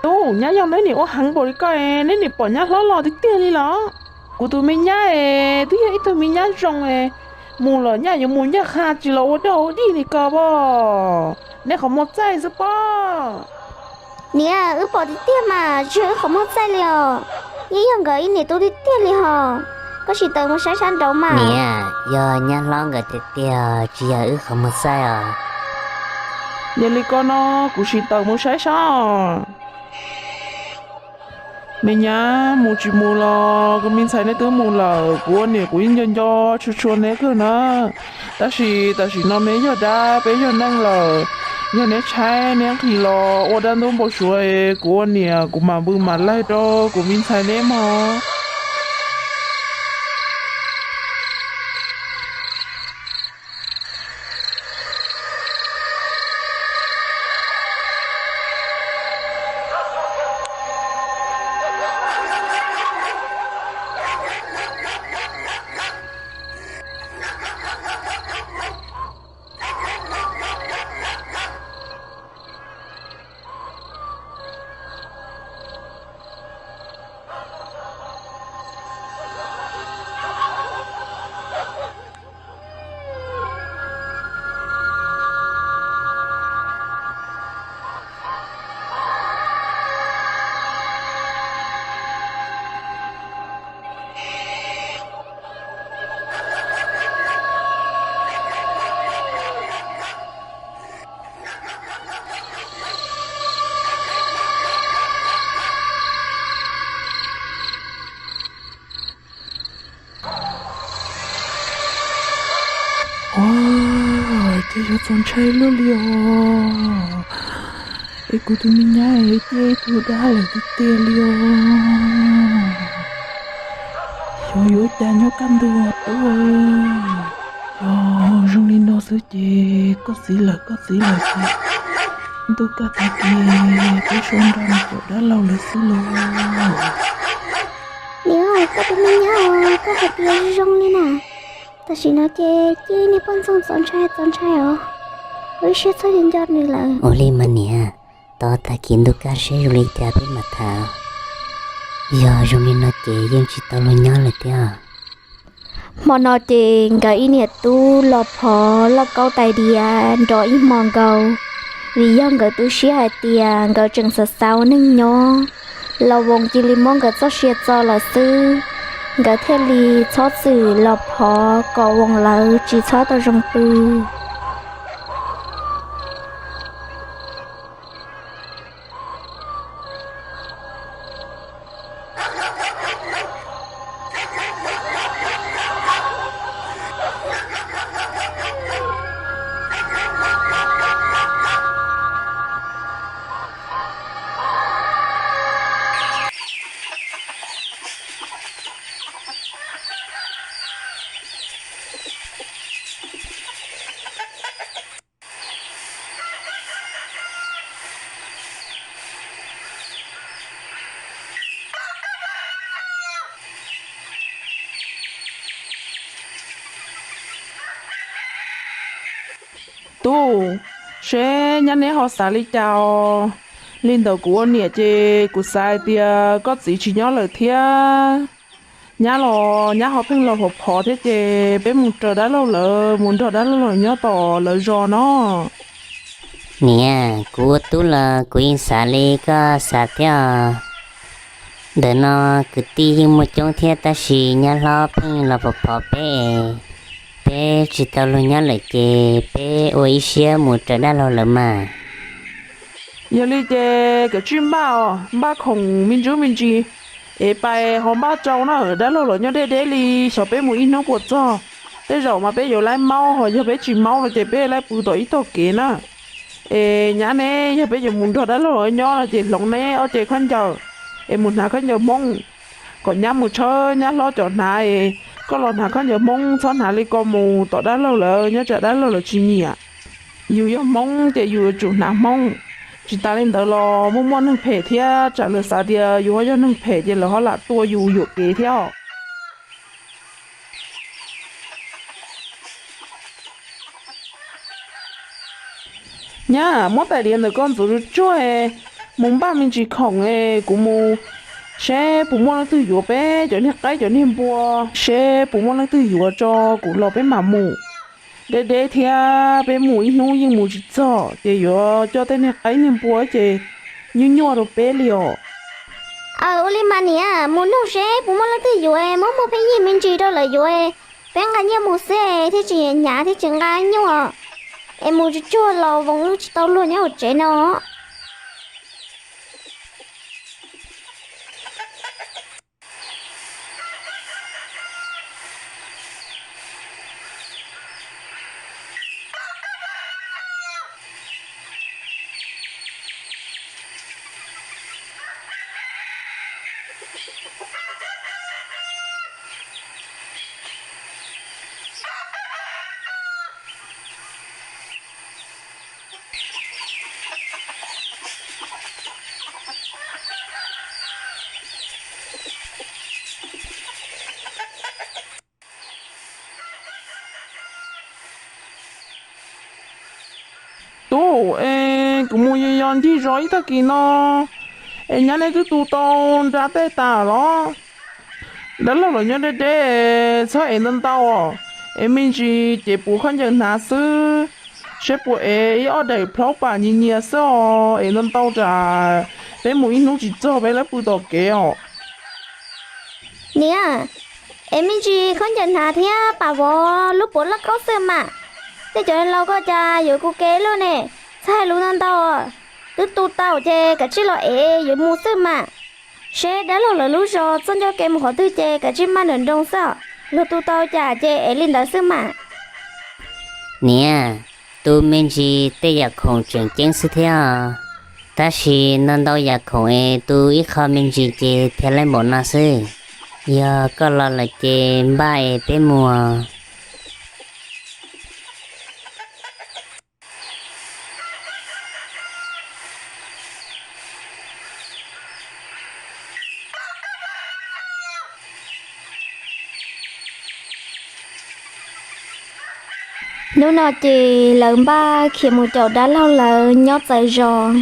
Tub, nyab yog neb nim ua heev npaum li ko es neb nim pom nyab hlob los tiag tiag li los? Kuv tus me nyab es twb yog ib tug me nyab zoo es, mus los nyaj yuav mus ncaj qha tsis los ua dog ua dig li ko pob. Neb qhov muag txaij xwb pob. Niam, wb pom tiag tiag mas, tsis yog wb qhov muag txaij li os. Yeej yog nkawd ib niam tub tiag tiag li hos. Koj sim tawm mus saib sab nraud mas. Niam, yog nyab hlob nkawd tiag tiag, tsis yog wb qhov muag txaij os. Yog li ko no, kuv sim tawm mus saib sab os. Me nyab, mus tsis mus los kuv me ntxhais neb twb mus lawm, kuv ua niam kuv yeej nco nco tshua tshua neb kawg na. Tab sis tam sim no neb yog dab, peb yog neeg lawm. Yog neb tshaib neb nqhis los ua dab ntub npau suav, kuv ua niam kuv mam npw mam laig rau kuv me ntxhais neb mog. Ua, ces yog txaus ntshai luaj li os. Es kuv tus me nyab es ciaj ib tug dab lawm tiag tiag li os. Xyov yuav ua cas nyob kaj ntug tub. Yog zoo li no xwb ces koj txiv lawm, koj txiv lawm ces ntuj kaj tag kis peb sawv nrog nws cov dab laug lawv xwb lauj. Niam, koj tus me nyab os, koj hais tias zoo zoo li na. Tam sim no ces cia niag poj ntxoog txaus ntshai txaus ntshai os. Ua ib siab txhob nco nws lawm. Ua li mas niam, tos tag kis ntuj kaj seb zoo li cas peb mam tham. Yog zoo li no ces yeej tsis tau luag nyob lawm thiab. Hmo no ces nkawd ib niam tub Los Phov, Lauj Kaub tais diav nrov ib hmo nkaus, vim yog nkawd tu siab hais tias nkawd tseem xav xav ua neeg nyob, Los Voos cia li muab nkawd txoj sia txo lawm xwb. Nkawd thiaj li txhob txwm Los Phov kom Voos lawv tsis txhob tau zoo pw. Tub, seb nyab neb ho xav li cas os? Li ntawd kuv ua niam ces kuv xav hais tias koj txiv tsis nyob lawm thiab. Nyab los nyab ho pheej los Phov Phov thiab ces peb mus raws dab laug lawv, mus nrog dab laug lawv nyob tom lawv zos no. Niam, kuv ua tub los kuv yeej xav li koj xav thiab os. Ntawm no kwv tij yeej muaj coob thiab tab sis nyab hlob pheej los Phov Phov peb, peb tsis tau luag nyob lawm ces peb ua ib siab mus raws dab laug lawv mas. Yog li ces kawm tsij npaj os, npaj khoom me ntsuj me ntsis es pais ho npaj tsau na, dab laug los nyob deb deb li, xyov peb mus ib hnub puas txog. Tej zaum mas peb yuav laib maub, ho yog peb tsis maub no ces peb laib pw tom ib tog kev na. Es nyab neb, yog peb yuav mus nrog dab laug lawv nyob no ces hloov neb ob ce khaub ncaws es mus hnav khaub ncaws Hmoob, kom nyab mus tshawb nyab hlob cov hnav es koj los hnav khaub ncaws Hmoob, txhob hnav li ko mus tom dab laug lawv, nyob tsam dab laug lawv tsis nyiam. Yus yog Hmoob ces yus yuav tsum hnav Hmoob. Tsis tas li ntawd los muaj muaj neeg phem thiab, tsam lawv xav tias yus ho yog neeg phem ces lawv ho lam tua yus yuam kev thiab os. Nyab, muab tais diav ntawm koj ntxuav tsuag tsuag, mus npaj me ntsis khoom es kuv mus seb puas muaj leej twg yuav peb cov niag qaib cov niag npua, seb puas muaj leej twg yuav tso kuv los peb mam mus. Deb deb thiab peb mus ib hnub yeej mus tsis txog ces yuav coj tej niag qaib niag npua ces nyuaj nyuaj rau peb li os. Aw, ua li mas niam, mus nug seb puas muaj leej twg yuav, muab muaj pheej yig me ntsis rau lawv yuav, peb nqa nyiaj mus xwb thiaj tsis hnyav thiab tsis nqa nyuaj, es mus tsuag tsuag los voos lub tsis tau luag nyob hauv tsev no. Tub, es kuv mus yos yos ncig zos ib tag kis no, es nyab nej twb tu tau nra tej tas los? Dab laug los nyob deb deb, txhob ev ntau ntau, ev me ntsis ces puv khaub ncaws hnav xwb, seb puas ev ib ob daim plaub pam nyias nyias xwb os, ev ntau ntau tsam peb mus ib hnub tsis txog peb lawv pw tom kev os. Niam, ev me ntsis khaub ncaws hnav thiab pam vov lub puav lauj kaub xwb mas, tej cov laus koj cas yuav kuv kev luaj ne, txhob hais lus ntau ntau, twb tu tau ces kav tsij los ev yuav mus xwb mas, seb dab laug lawv lub zos txoj ncauj kev mus qhov twg ces kav tsij maj nrawm nroos xwb, luag tu tau cas ces ev li ntawd xwb mas. Niam, tu me ntsis tej yam khoom tseem ceeb xwb thiab, tab sis ntau ntau yam khoom es tu ib qho me ntsis ces thiaj li npaum no xwb. Yog koj los lawm ces npaj es peb mus. Hnub no ces lawv npaj khiav mus caum dab laug lawv nyob txawv zos.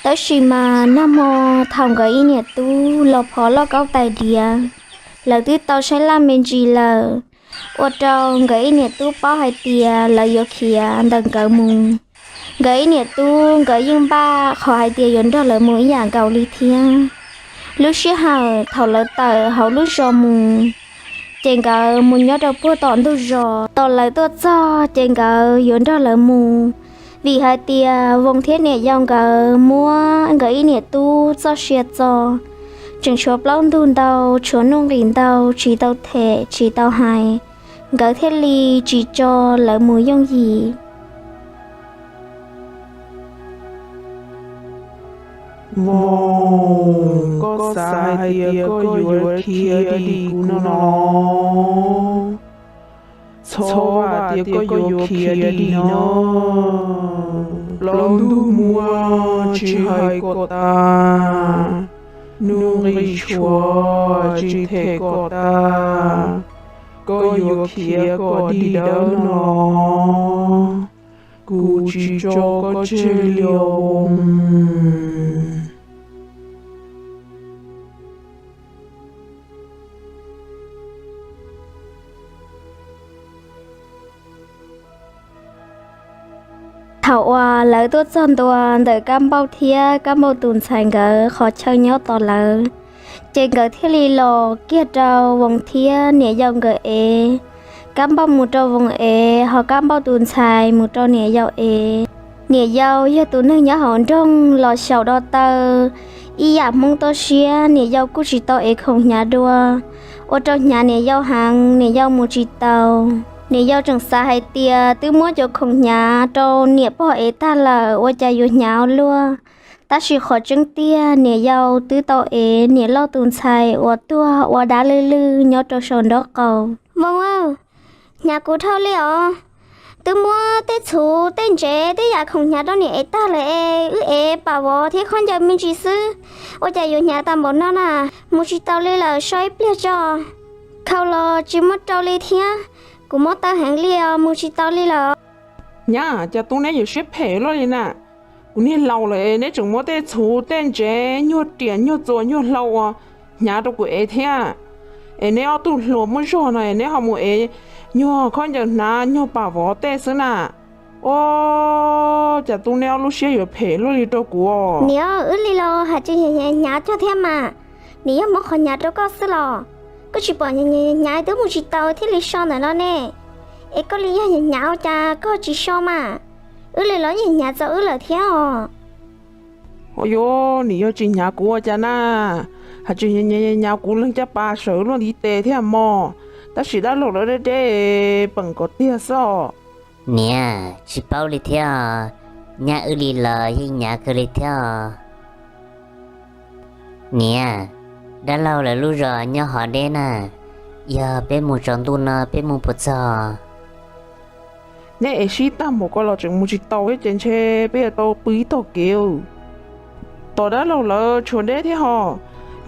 Tab sis mas nag hmo thaum nkawd ib niam tub los phov lauj kaub tais diav, lawv twb tau saib laj me ntsis lawm, ua rau nkawd ib niam tub paub hais tias lawv yuav khiav ntawm nkawd mus. Nkawd ib niam tub nkawd yeej npaj qhov hais tias yuav nrog lawv mus ib yam nkaus li thiab. Lub sij hawm thaum lawv tawm hauv lub zos mus, ces nkawd mus nyob rau puag tom ntug zos. Thaum lawv tuaj txog ces nkawd yuav nrog lawv mus, vim hais tias Voos thiab niam yau nkawd muab nkawd ib niam tub txoj sia txo, tseem tshuav plaub ntug ntau, tshuav nuj nqis ntau, tsis tau them tsis tau hais, nkawd thiaj li tsis tso lawv mus yooj yim. Voos, koj xav hais tias koj yuav khiav dim kuv no los? Txhob vam tias koj yuav khiav dim no. Plaub ntug muaj tsis hais kom tas, nuj nqis tshuav tsis them kom tas, koj yuav khiav kom dim dawb no los? Kuv tsis tso koj tseg li os. Thaum uas lawv tuaj txog ntua ntawm Kab Npauj thiab Kab Npauj tus ntxhais nkawd qhov chaw nyob tos lawv, ces nkawd thiaj li los kiag rau Voos thiab niam yau nkawd ev. Kab Npauj mus rau Voos ev, ho Kab Npauj tus ntxhais mus rau niam yau ev. Niam yau yog tus neeg nyob hauv nroog los xyaum do taw, ib yam Hmoob toj siab, niam yau kuj tsis tau ev khoom hnyav dua, ua rau hnyav niam yau heev, niam yau mus tsis tau. Niam yau tseem xav hais tias twb muab cov khoom hnyav rau niam pog ev tag lawm ua cas yuav hnyav ua luaj. Tab sis qhov tseeb tiag niam yau twb tau ev niam loj tus ntxhais uas tuag ua dab lwj lwj nyob rau saum nraub qaum. Voos, hnyav kuv dhau li os. Twb muab tej txhuv tej ntsev tej yam khoom hnyav rau niam ev tag lawm es wb ev pam vov thiab khaub ncaws me ntsis xwb, ua cas yuav hnyav tas npaum no na? Mus tsis tau li lawm, so ib pliag tso. Khau los tsis muaj rau li thiab, kuv mob taw heev li os, mus tsis tau li lawm. Nyab, cas tub neb yuav siab phem luaj li na? Kuv niag laus lawm es neb tseem muab tej txhuv tej ntsev nyuag riam nyuag txuas nyuag hlau uas hnyav rau kuv ev thiab. Es neb ob tug hluas muaj zog no es neb ho mus ev nyuag khaub ncaws hnav nyuag pam vov tej xwb na. Ua cas tub neb ob lub siab yuav phem luaj li rau kuv. Niam, wb li los hais tsis hnyav cog thiab mas. Niam yog muab qhov hnyav rau koj xwb los? Koj tsis pom hnyav twb mus tsis tau thiaj li so ntawm no ne. Es koj li yog hnyav ua cas koj tsis so mas? Wb li los yeej hnyav txaus wb lawm thiab os. Ua yuav, nim yog tsis hnyav kuv ua cas na. Hais tsis hnyav kuv leeg caj pas sawv luaj ntiv tes thiab mog. Tab sis dab laug lawv deb deb, peem kom tiag xwb os. Niam, tsis paub li thiab os. Nyab wb li los yeej hnyav kawg li thiab os. Niam, dab laug lawv lub zos nyob hov deb na. Yog peb mus tsaus ntuj no peb mus puas txog? Neb ev sib tag npaum ko los tseem mus tsis tau thiab ces ntshe peb yuav tau pw ib tog kev. Tom dab laug lawv tshuav deb thiab hos.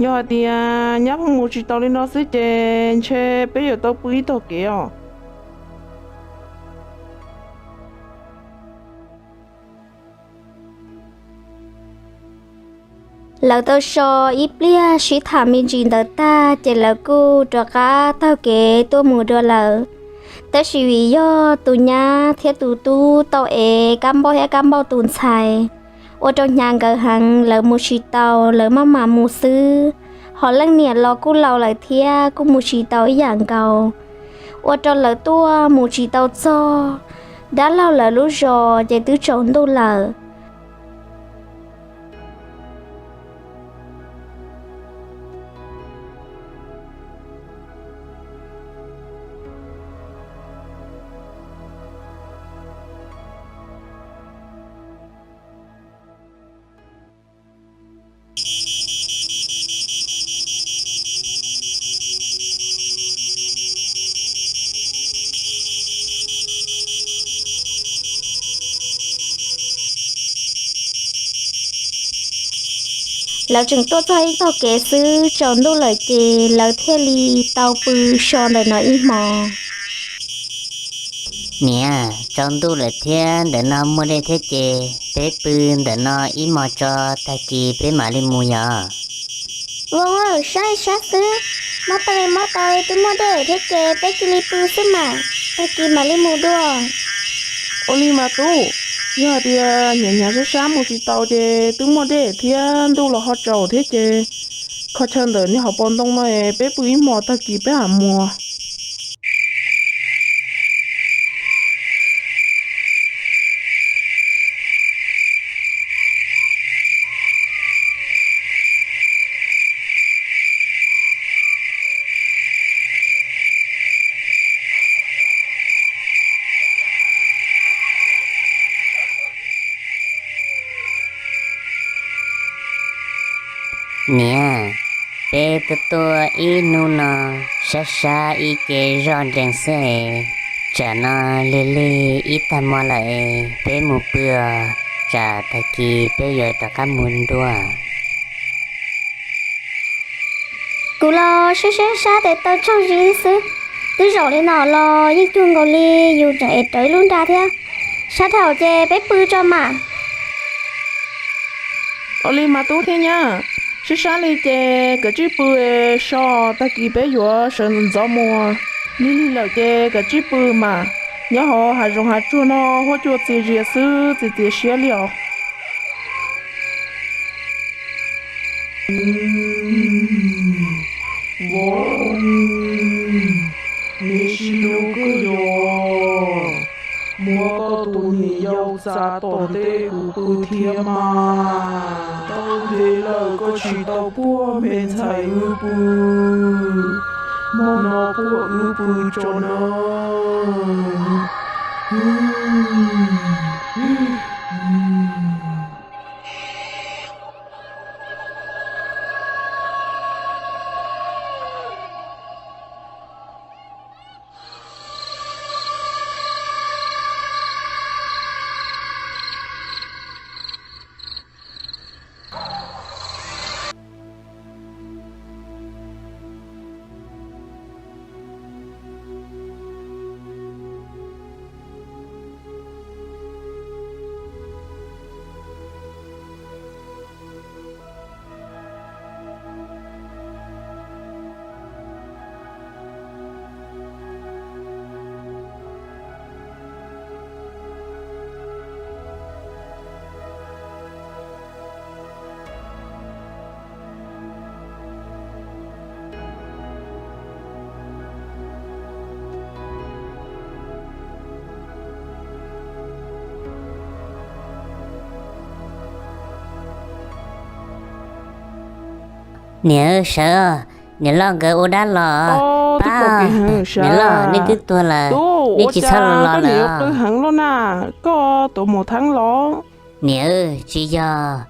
Yog hais tias nyab pheej mus tsis tau li no xwb ces ntshe peb yuav tau pw ib tog kev os. Lawv tau so ib pliag sib tham me ntsis ntawd tag ces lawv kuj rov qab taug kev tuaj mus dua lawm. Tab sis vim yog tus nyab thiab tus tub tau ev kab npauj thiab kab npauj tus ntxhais, ua rau hnyav nkawd heev lawv mus tsis tau, lawv maj mam mus xwb. Hos leej niam los kuj laus lawm thiab kuj mus tsis tau ib yam nkaus, ua rau lawv tuaj mus tsis tau txog dab laug lawv lub zos ces twb tsaus ntuj lawm. Lawv tseem tuaj txog ib tog kev xwb tsaus ntuj lawm ces lawv thiaj li tau pw so ntawm no ib hmo. Niam, tsaus ntuj lawm thiab ntawm no muaj dej thiab ces peb pw ntawm no ib hmo tso, tag kis peb mam li mus yom. Vauv, saib sab xwb, mob tau li mob tau li twb muaj dej thiab ces peb cia li pw xwb mas, tag kis mam li mus dua. Ua li mas tub, yog hais tias hnyav hnyav sab sab mus tsis tau ces twb muaj dej thiab ntuj los ho tsaus thiab ces kho chaw ntawm niag hauv paus ntoo no es peb pw ib hmos tag kis peb mam mus. Niam, peb tuaj tuaj ib hnub no sab sab ib ce zoj nrees xwb es, tsam no lig lig ib tag hmo lawm es peb mus pw os, tsam tag kis peb yuav rov qab mus dua. Kuv los sab sab sab tes taw tsaug zis xwb, twb zaum li no los yeej cuag nkaus li yus tseem ev rawv ib lub nra thiab. Sab dhau ces peb pw tso mas. Ua li mas tub thiab nyab, sab sab li ces kav tsij pw es so, tag kis peb yuav sawv ntxov mus. Lig lig lawm ces kav tsij pw mas, nyob hauv hav zoov hav tsuag no huab cua txias zias xwb txias txias siab li os. Vauv, neb sib hlub kawg yog, muab koj tus niam yau txav tom ntej kuv pw thiab mas. Tau ntev lawm koj tsis tau puag me ntxhais wb pw, hmo no puag wb pw tso nawb. Niam, Sawv, niam loj nkawd ua dab los. Niam loj, nej twb tuag lawm, nej tsis txhob los los lawm. Qw heev loj na, koj tuav Maum Theeb los? Niam, tsis yog,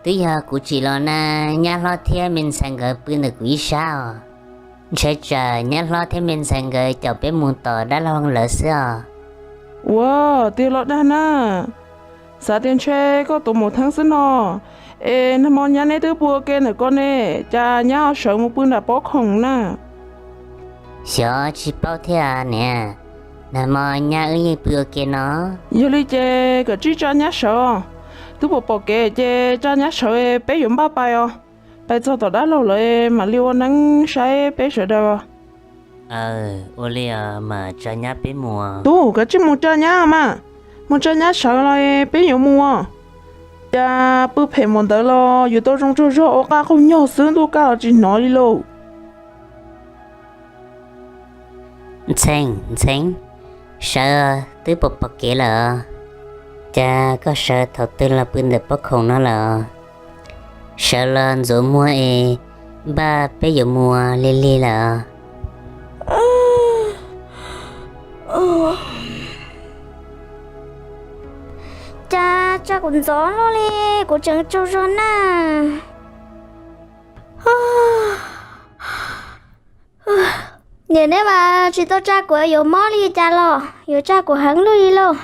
twb yog kuv tsim los na, nyab hlob thiab me ntxhais nkawd pw ntawm kuv ib sab os. Ntshe tsam nyab hlob thiab me ntxhais nkawd caum peb mus tom dab laug lawv xwb os. Ua tiag los dag na, xav tias ntshe koj tuav Maum Theeb xwb no. Es nag hmo nyab neb twb pw ua ke ntawm ko ne, cas nyab ho sawv mus pw nram pob khoom na? Xyov, tsis paub thiab niam, nag hmo nyab wb yeej pw ua ke no. Yog li ces koj tsij tsa nyab sawv, twb pom pom kev ces tsa nyab sawv peb yuav npaj pais os. Pais txog tom dab laug lawv mam li ua neeb saib peb sawv daws. Ua li os, mas tsa nyab peb mus. Tub, koj tsij mus tsa nyab mas, mus tsa nyab sawv los peb yuav mus. Cas pw phem npaum ntawd los yuav tau zoo tsaug zog ua qab qaug nyog xwb, ntuj kaj los tsis hnov li lauj. Ntxhee, Ntxhee, sawv, twb pom pom kev lawm. Cas koj sawv thaum twg los pw ntawm pob khoom no lawm? Sawv los ntxuav muag es npaj peb yuav mus lig lig lawm. Cas tsa kuv ntxov luaj li, kuv tseem tsaug zog na. Niam, neb mas tsis tau tsa kuv yuav mob li cas los yuav tsa kuv heev luaj li lauj.